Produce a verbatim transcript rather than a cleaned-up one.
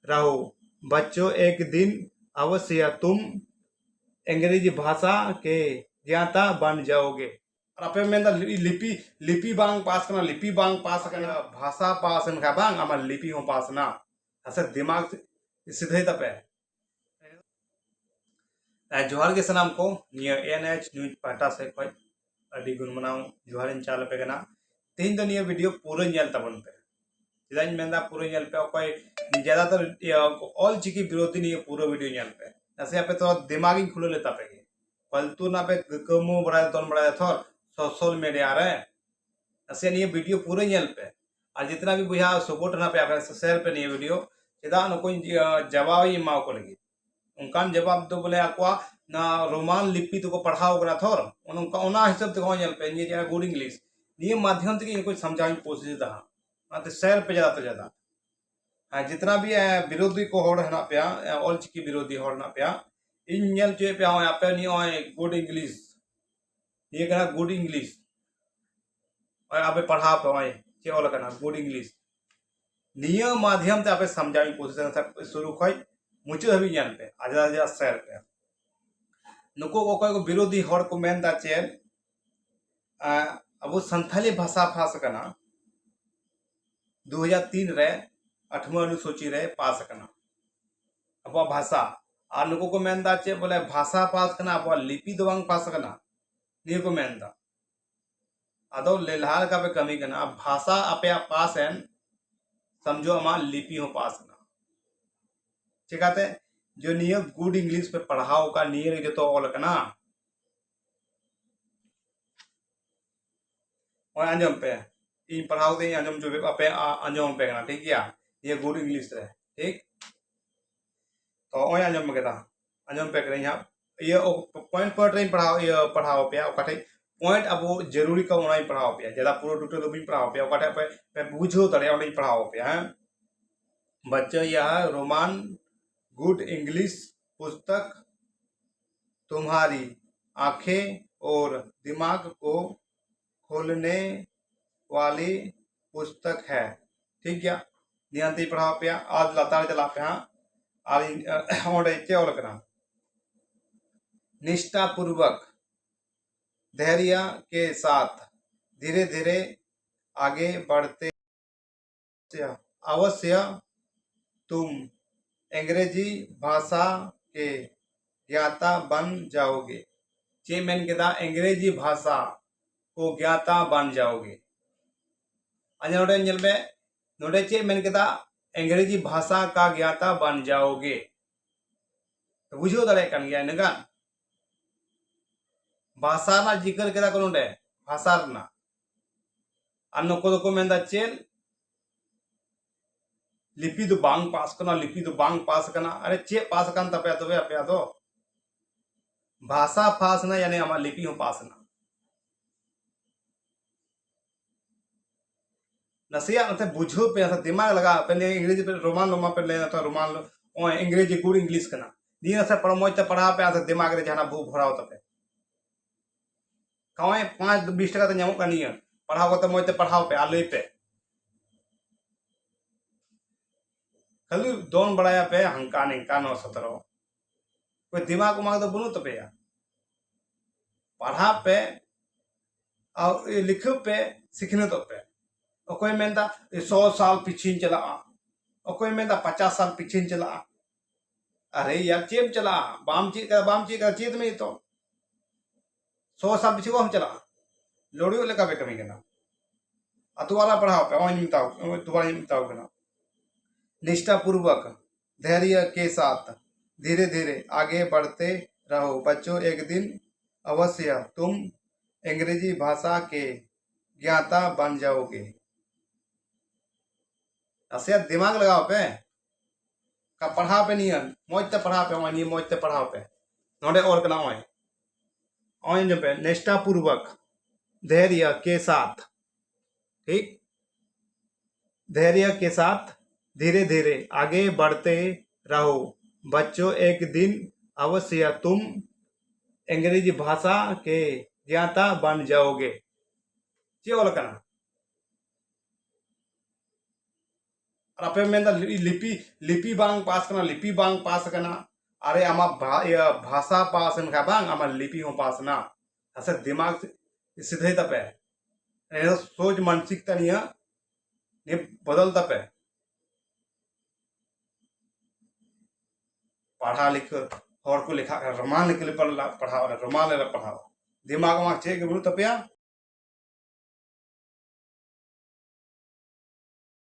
रहो बच्चों, एक दिन अवश्य तुम अंग्रेजी भाषा के ज्ञाता बन जाओगे। ᱟᱨ ᱟᱯᱮ ᱢᱮᱱᱫᱟ ᱞᱤ- ᱞᱤᱯᱤ ᱞᱤᱯᱤ ᱵᱟᱝ ᱯᱟᱥ ᱠᱟᱱᱟ, ᱞᱤᱯᱤ ᱵᱟᱝ ᱯᱟᱥ ᱠᱟᱱᱟ, ᱵᱷᱟᱥᱟ ᱯᱟᱥ ᱮᱱ ᱠᱷᱟᱱ ᱵᱟᱝ, ᱟᱢᱟᱜ ᱞᱤᱯᱤ ᱦᱚᱸ ᱯᱟᱥ ᱮᱱᱟ᱾ ᱟᱥᱮ ᱫᱤᱢᱟᱜᱽ ᱥᱤᱫᱷᱟᱹᱭ ᱛᱟᱯᱮ᱾ ᱟᱨ ᱡᱚᱦᱟᱨ ᱜᱮ ᱥᱟᱱᱟᱢ ᱠᱚ, ᱱᱤᱭᱟᱹ NH News ᱯᱟᱦᱴᱟ ᱥᱮᱫ ᱠᱷᱚᱱ ᱟᱹᱰᱤ ᱜᱩᱱ ᱢᱟᱱᱟᱣ ᱡᱚᱦᱟᱨ ᱤᱧ ᱪᱟᱞ ᱟᱯᱮ ᱠᱟᱱᱟ᱾ ᱛᱮᱦᱮᱧ ᱫᱚ ᱱᱤᱭᱟᱹ video ᱯᱩᱨᱟᱹ ᱧᱮᱞ ᱛᱟᱵᱚᱱ ᱯᱮ᱾ ᱪᱮᱫᱟᱜ ᱤᱧ ᱢᱮᱱᱫᱟ ᱯᱩᱨᱟᱹ ᱧᱮᱞ ᱯᱮ, ᱚᱠᱚᱭ ᱡᱟᱫᱟᱛᱚᱨ ᱤᱭᱟᱹ ᱚᱞ ᱪᱤᱠᱤ ᱵᱤᱨᱳᱫᱷᱤ ᱱᱤᱭᱟᱹ ᱯᱩᱨᱟᱹ video ᱧᱮᱞ ᱯᱮ᱾ ᱱᱟᱥᱮ ᱟᱯᱮ ᱛᱚ ᱫᱤᱢᱟᱜᱽ ᱤᱧ ᱠᱷᱩᱞᱟᱹᱣ ᱞᱮ ᱛᱟᱯᱮ ᱜᱮ᱾ ᱯᱷᱟᱞᱛᱩ ᱨᱮᱱᱟᱜ ᱯᱮ ᱠᱟᱹᱢᱩ ᱵᱟᱲᱟᱭ ᱫᱚᱱ ᱵᱟᱲᱟᱭᱟ ᱛᱷᱚᱨ social media ᱨᱮ᱾ ᱱᱟᱥᱮ ᱱᱤᱭᱟᱹ video ᱯᱩᱨᱟᱹ ᱧᱮᱞ ᱯᱮ᱾ ᱟᱨ ᱡᱤᱛᱱᱟ ᱵᱷᱤ ᱵᱚᱭᱦᱟ support ᱦᱮᱱᱟᱜ ᱯᱮᱭᱟ, ᱟᱯᱮ share ᱯᱮ ᱱᱤᱭᱟᱹ video᱾ ᱪᱮᱫᱟᱜ ᱱᱩᱠᱩᱧ ᱡᱤ- ᱡᱟᱣᱟᱵ ᱤᱧ ᱮᱢᱟ ᱠᱚ ᱞᱟᱹᱜᱤᱫ᱾ ᱚᱱᱠᱟᱱ ᱡᱟᱣᱟᱵ ᱫᱚ ᱵᱚᱞᱮ ᱟᱠᱚᱣᱟᱜ ᱱᱟ ᱨᱳᱢᱟᱱ ᱞᱤᱯᱤ ᱛᱮᱠᱚ ᱯᱟᱲᱦᱟᱣ ᱠᱟᱱᱟ ᱛᱷᱚᱨ, ᱚᱱ- ᱚᱱᱠᱟ ᱚᱱᱟ ᱦᱤᱥᱟᱹᱵ ᱛᱮᱠᱚ ᱧᱮᱞ ᱯᱮ, ᱱᱤᱭᱟᱹ ᱡᱟᱦᱟᱸ good English, ᱱᱤᱭᱟᱹ ᱢᱟᱫᱽᱫᱷᱚᱢ ᱛᱮᱜᱮ ᱤᱧ ᱠᱚ ᱥᱟᱢᱡᱷᱟᱣ ᱤᱧ ᱠᱳᱥᱤᱥ ᱮᱫᱟ ᱦᱟᱸᱜ᱾ ᱚᱱᱟᱛᱮ share ᱯᱮ ᱡᱟᱫᱟ ᱛᱮ ᱡᱟᱫᱟ᱾ ᱟᱨ ᱡᱤᱛᱱᱟ ᱵᱷᱤ ᱵᱤᱨᱳᱫᱷᱤ ᱠᱚ ᱦᱚᱲ ᱦᱮᱱᱟᱜ ᱯᱮᱭᱟ, ᱚᱞ ᱪᱤᱠᱤ ᱵᱤᱨᱳᱫᱷᱤ ᱦᱚᱲ ᱦᱮᱱᱟᱜ ᱯᱮᱭᱟ, ᱤᱧ ᱧᱮᱞ ᱦᱚᱪᱚᱭᱮᱫ ᱯᱮᱭᱟ ᱱᱚᱜᱼᱚᱭ ᱟᱯᱮ ᱱᱤᱭᱟᱹ ᱱᱚᱜᱼᱚᱭ good English, ᱱᱤᱭᱟᱹ ᱠᱟᱱᱟ good English᱾ ᱱᱚᱜᱼᱚᱭ ᱟᱯᱮ ᱯᱟᱲᱦᱟᱣ ᱯᱮ, ᱱᱚᱜᱼᱚᱭ ᱪᱮᱫ ᱚᱞ ᱟᱠᱟᱱᱟ good English᱾ ᱱᱤᱭᱟᱹ ᱢᱟᱫᱽᱫᱷᱚᱢ ᱛᱮ ᱟᱯᱮ ᱥᱟᱢᱡᱷᱟᱣ ᱤᱧ ᱠᱳᱥᱤᱥ ᱮᱫᱟ, ᱥᱩᱨᱩ ᱠᱷᱚᱱ ᱢᱩᱪᱟᱹᱫ ᱦᱟᱹᱵᱤᱡ ᱧᱮᱞ ᱯᱮ, ᱟᱡᱟᱫ ᱟᱡᱟᱫ share ᱯᱮ᱾ ᱱᱩᱠᱩ ᱚᱠᱚᱭ ᱠᱚ ᱵᱤᱨᱳᱫᱷᱤ ᱦᱚᱲ ᱠᱚ ᱢᱮᱱ ᱮᱫᱟ ᱪᱮᱫ, ᱟᱸ, ᱟᱵᱚ ᱥᱟᱱᱛᱷᱟᱞᱤ ᱵᱷᱟᱥᱟ ᱯᱟᱥ ᱟᱠᱟᱱᱟ ᱫᱩ ᱦᱟᱡᱟᱨ ᱛᱤᱱ ᱨᱮ, ᱟᱴᱷᱣᱟ ᱚᱱᱩᱥᱩᱪᱤ ᱨᱮ ᱯᱟᱥ ᱟᱠᱟᱱᱟ ᱟᱵᱚᱣᱟᱜ ᱵᱷᱟᱥᱟ᱾ ᱟᱨ ᱱᱩᱠᱩ ᱠᱚ ᱢᱮᱱ ᱮᱫᱟ ᱪᱮᱫ ᱵᱚᱞᱮ ᱵᱷᱟᱥᱟ ᱯᱟᱥ ᱟᱠᱟᱱᱟ, ᱟᱵᱚᱣᱟᱜ ᱞᱤᱯᱤ ᱫᱚ ᱵᱟᱝ ᱯᱟᱥ ᱟᱠᱟᱱᱟ, ᱱᱤᱭᱟᱹ ᱠᱚ ᱢᱮᱱ ᱮᱫᱟ᱾ ᱟᱫᱚ ᱞᱮᱞᱦᱟ ᱞᱮᱠᱟ ᱯᱮ ᱠᱟᱹᱢᱤ ᱠᱟᱱᱟ, ᱵᱷᱟᱥᱟ ᱟᱯᱮᱭᱟᱜ ᱯᱟᱥ ᱮᱱ, ᱥᱟᱢᱡᱷᱚ ᱟᱢᱟᱜ ᱞᱤᱯᱤ ᱦᱚᱸ ᱯᱟᱥ ᱮᱱᱟ᱾ ᱪᱮᱠᱟᱛᱮ? ᱡᱮ ᱱᱤᱭᱟᱹ good English ᱯᱮ ᱯᱟᱲᱦᱟᱣ ᱟᱠᱟᱫ, ᱱᱤᱭᱟᱹ ᱨᱮ ᱡᱚᱛᱚ ᱚᱞ ᱟᱠᱟᱱᱟ᱾ ᱱᱚᱜᱼᱚᱭ ᱟᱸᱡᱚᱢ ᱯᱮ, ᱤᱧ ᱯᱟᱲᱦᱟᱣ ᱠᱟᱛᱮ ᱤᱧ ᱟᱸᱡᱚᱢ ᱦᱚᱪᱚ ᱯᱮ, ᱟᱯᱮ ᱟ- ᱟᱸᱡᱚᱢ ᱯᱮ ᱠᱟᱱᱟ, ᱴᱷᱤᱠ ᱜᱮᱭᱟ? ᱱᱤᱭᱟᱹ good English ᱨᱮ, ᱴᱷᱤᱠ? ᱛᱚ ᱱᱚᱜᱼᱚᱭ ᱟᱸᱡᱚᱢ ᱠᱮᱫᱟ, ᱟᱸᱡᱚᱢ ᱯᱮ ᱠᱟᱹᱱᱟᱹᱧ ᱦᱟᱸᱜ᱾ ᱤᱭᱟᱹ point point ᱨᱮᱧ ᱯᱟᱲᱦᱟᱣ, ᱤᱭᱟᱹ ᱯᱟᱲᱦᱟᱣ ᱟᱯᱮᱭᱟ, ᱚᱠᱟᱴᱷᱮᱡ point ᱟᱵᱚ ᱡᱟᱹᱨᱩᱨᱤ ᱠᱟᱱᱟ ᱚᱱᱟᱧ ᱯᱟᱲᱦᱟᱣ ᱟᱯᱮᱭᱟ, ᱡᱟᱫᱟ ᱯᱩᱨᱟᱹ ᱴᱩᱴᱟᱹ ᱫᱚ ᱵᱟᱹᱧ ᱯᱟᱲᱦᱟᱣ ᱟᱯᱮᱭᱟ, ᱚᱠᱟᱴᱷᱮᱡ ᱯᱮ ᱯᱮ ᱵᱩᱡᱷᱟᱹᱣ ᱫᱟᱲᱮᱭᱟᱜᱼᱟ ᱚᱸᱰᱮᱧ ᱯᱟᱲᱦᱟᱣ ᱟᱯᱮᱭᱟ᱾ ᱦᱮᱸ, बच्चों, यह रोमन good English पुस्तक तुम्हारी आंखें और दिमाग को खोलने वाली पुस्तक है। ठीक है, ᱫᱷᱮᱭᱟᱱ ᱛᱮᱧ ᱯᱟᱲᱦᱟᱣ ᱟᱯᱮᱭᱟ, ᱟᱨ ᱞᱟᱛᱟᱨ ᱪᱟᱞᱟᱜ ᱯᱮ ᱦᱟᱸᱜ᱾ ᱟᱨ ᱤᱧ, ᱚᱸᱰᱮ ᱪᱮᱫ ᱚᱞ ᱠᱟᱱᱟ? निष्ठापूर्वक धैर्य के साथ धीरे धीरे आगे बढ़ते अवश्य तुम अंग्रेजी भाषा के ज्ञाता बन जाओगे। ᱪᱮᱫ ᱢᱮᱱ ᱠᱮᱫᱟ? अंग्रेजी भाषा को ज्ञाता बन जाओगे। ᱟᱪᱪᱷᱟ, ᱱᱚᱰᱮ ᱧᱮᱞ ᱢᱮ, ᱱᱚᱰᱮ ᱪᱮᱫ ᱢᱮᱱ ᱠᱮᱫᱟ? अंग्रेजी भाषा का ज्ञाता बन जाओगे। ᱵᱩᱡᱷᱟᱹᱣ ᱫᱟᱲᱮᱭᱟᱜ ᱠᱟᱱ ᱜᱮᱭᱟ ᱤᱱᱟᱹᱜᱟᱱ? ᱵᱷᱟᱥᱟ ᱨᱮᱱᱟᱜ ᱡᱤᱠᱟᱹᱨ ᱠᱮᱫᱟ ᱠᱚ ᱱᱚᱰᱮ, ᱵᱷᱟᱥᱟ ᱨᱮᱱᱟᱜ᱾ ᱟᱨ ᱱᱩᱠᱩ ᱫᱚᱠᱚ ᱢᱮᱱᱫᱟ ᱪᱮᱫ? ᱞᱤᱯᱤ ᱫᱚ ᱵᱟᱝ ᱯᱟᱥ ᱠᱟᱱᱟ, ᱞᱤᱯᱤ ᱫᱚ ᱵᱟᱝ ᱯᱟᱥ ᱠᱟᱱᱟ᱾ ᱟᱨᱮ, ᱪᱮᱫ ᱯᱟᱥ ᱠᱟᱱ ᱛᱟᱯᱮᱭᱟ ᱛᱚᱵᱮ ᱟᱯᱮᱭᱟᱜ ᱫᱚ? ᱵᱷᱟᱥᱟ ᱯᱟᱥ ᱮᱱᱟ, ᱭᱟᱱᱤ ᱟᱢᱟᱜ ᱞᱤᱯᱤ ᱦᱚᱸ ᱯᱟᱥ ᱮᱱᱟ᱾ ᱱᱟᱥᱮᱭᱟᱜ ᱱᱚᱛᱮ ᱵᱩᱡᱷᱟᱹᱣ ᱯᱮ, ᱱᱟᱥᱮ ᱫᱤᱢᱟᱜᱽ ᱞᱟᱜᱟᱣ ᱯᱮ᱾ ᱱᱤᱭᱟᱹ ᱤᱝᱨᱮᱡᱤ ᱯᱮ, ᱨᱳᱢᱟᱱ ᱨᱳᱢᱟᱱ ᱯᱮ ᱞᱟᱹᱭᱟ, ᱱᱚᱛᱮ ᱨᱳᱢᱟᱱ, ᱱᱚᱜᱼᱚᱭ ᱤᱝᱨᱮᱡᱤ good English ᱠᱟᱱᱟ᱾ ᱱᱤᱭᱟᱹ ᱱᱟᱥᱮ ᱯᱟᱲᱦᱟᱣ, ᱢᱚᱡᱽ ᱛᱮ ᱯᱟᱲᱦᱟᱣ ᱯᱮ, ᱟᱨ ᱫᱤᱢᱟᱜᱽ ᱨᱮ ᱡᱟᱦᱟᱱᱟᱜ ᱵᱷᱩ ᱵᱷᱚᱨᱟᱣ ᱛᱟᱯᱮ᱾ ᱱᱚᱜᱼᱚᱭ ᱯᱟᱸᱪ ᱵᱤᱥ ᱴᱟᱠᱟ ᱛᱮ ᱧᱟᱢᱚᱜ ᱠᱟᱱ ᱱᱤᱭᱟᱹ, ᱯᱟᱲᱦᱟᱣ ᱠᱟᱛᱮ ᱢᱚᱡᱽ ᱛᱮ ᱯᱟᱲᱦᱟᱣ ᱯᱮ ᱟᱨ ᱞᱟᱹᱭ ᱯᱮ᱾ ᱠᱷᱟᱹᱞᱤ ᱫᱚᱱ ᱵᱟᱲᱟᱭᱟᱯᱮ ᱦᱟᱱᱠᱟ ᱱᱤᱝᱠᱟ ᱱᱚ ᱥᱚᱛᱨᱚ, ᱚᱠᱚᱭ ᱫᱤᱢᱟᱜᱽ ᱩᱢᱟᱜᱽ ᱫᱚ ᱵᱟᱹᱱᱩᱜ ᱛᱟᱯᱮᱭᱟ᱾ ᱯᱟᱲᱦᱟᱜ ᱯᱮ ᱟᱨ ᱞᱤᱠᱷᱟᱹᱣ ᱯᱮ, ᱥᱤᱠᱷᱱᱟᱹᱛᱚᱜ ᱯᱮ᱾ ᱚᱠᱚᱭ ᱢᱮᱱᱫᱟ ᱥᱚ ᱥᱟᱞ ᱯᱤᱪᱷᱤᱧ ᱪᱟᱞᱟᱜᱼᱟ, ᱚᱠᱚᱭ ᱢᱮᱱᱫᱟ ᱯᱚᱪᱟᱥ ᱥᱟᱞ ᱯᱤᱪᱷᱤᱧ ᱪᱟᱞᱟᱜᱼᱟ᱾ ᱟᱨᱮ ᱭᱟᱨ, ᱪᱮᱫ ᱮᱢ ᱪᱟᱞᱟᱜᱼᱟ? ᱵᱟᱢ ᱪᱮᱫ ᱠᱟᱫᱟ, ᱵᱟᱢ ᱪᱮᱫ ᱠᱟᱫᱟ, ᱪᱮᱫ ᱢᱮ ᱛᱚ? ᱥᱚ ᱥᱟᱞ ᱯᱤᱪᱷᱤ ᱵᱟᱢ ᱪᱟᱞᱟᱜᱼᱟ, ᱞᱚᱲᱤᱭᱚᱜ ᱞᱮᱠᱟ ᱯᱮ ᱠᱟᱹᱢᱤ ᱠᱟᱱᱟ᱾ ᱟᱨ ᱫᱩᱵᱟᱨᱟ ᱯᱟᱲᱦᱟᱣ ᱯᱮ, ᱱᱚᱜᱼᱚᱭ ᱤᱧ ᱢᱮᱛᱟᱣ, ᱱᱚᱜᱼᱚᱭ ᱫᱩᱵᱟᱨᱟᱧ ᱢᱮᱛᱟᱣ ᱠᱟᱱᱟ᱾ निष्ठापूर्वक धैर्य के साथ धीरे धीरे आगे बढ़ते रहो बच्चों, एक दिन अवश्य तुम अंग्रेजी भाषा के ज्ञाता बन जाओगे। ᱱᱟᱥᱮᱭᱟᱜ ᱫᱤᱢᱟᱜᱽ ᱞᱟᱜᱟᱣ ᱯᱮ᱾ ᱠᱟ-, ᱯᱟᱲᱦᱟᱣ ᱯᱮ ᱱᱤᱭᱟᱹ, ᱢᱚᱡᱽ ᱛᱮ ᱯᱟᱲᱦᱟᱣ ᱯᱮ, ᱱᱚᱜᱼᱚᱭ ᱱᱤᱭᱟᱹ ᱢᱚᱡᱽ ᱛᱮ ᱯᱟᱲᱦᱟᱣ ᱯᱮ᱾ ᱱᱚᱰᱮ ᱚᱞ ᱠᱟᱱᱟ, ᱱᱚᱜᱼᱚᱭ, ᱱᱚᱜᱼᱚᱭ ᱧᱮᱞ ᱯᱮ, निष्ठापूर्वक धैर्य के साथ, ठीक, धैर्य के साथ धीरे धीरे आगे बढ़ते रहो बच्चों, एक दिन अवश्य तुम अंग्रेजी भाषा के ज्ञाता बन जाओगे। ᱪᱮᱫ ᱚᱞ ᱠᱟᱱᱟ? ᱟᱨ ᱟᱯᱮ ᱢᱮᱱᱫᱟ ᱞᱤ- ᱞᱤᱯᱤ ᱞᱤᱯᱤ ᱵᱟᱝ ᱯᱟᱥ ᱠᱟᱱᱟ, ᱞᱤᱯᱤ ᱵᱟᱝ ᱯᱟᱥ ᱠᱟᱱᱟ᱾ ᱟᱨᱮ ᱟᱢᱟᱜ ᱵᱷᱟ- ᱤᱭᱟᱹ ᱵᱷᱟᱥᱟ ᱯᱟᱥ ᱮᱱ ᱠᱷᱟᱱ ᱵᱟᱝ, ᱟᱢᱟᱜ ᱞᱤᱯᱤ ᱦᱚᱸ ᱯᱟᱥ ᱮᱱᱟ᱾ ᱟᱪᱪᱷᱟ, ᱫᱤᱢᱟᱜᱽ ᱥᱤᱫᱷᱟᱹᱭ ᱛᱟᱯᱮ, ᱱᱤᱭᱟᱹ ᱥᱳᱪ ᱢᱟᱱᱥᱤᱠᱛᱟ ᱱᱤᱭᱟᱹ ᱱᱤᱭᱟᱹ ᱵᱚᱫᱚᱞ ᱛᱟᱯᱮ᱾ ᱯᱟᱲᱦᱟᱣ ᱞᱤᱠᱷᱟᱹ ᱦᱚᱲ ᱠᱚ ᱞᱮᱠᱷᱟᱜ ᱠᱟᱱᱟ, ᱨᱳᱢᱟᱱ ᱞᱤᱯᱤ ᱞᱮ ᱯᱟᱲᱦᱟᱣ, ᱨᱳᱢᱟᱱ ᱞᱮ ᱯᱟᱲᱦᱟᱣ᱾ ᱫᱤᱢᱟᱜᱽ ᱟᱢᱟᱜ ᱪᱮᱫ ᱜᱮ ᱵᱟᱹᱱᱩᱜ ᱛᱟᱯᱮᱭᱟ᱾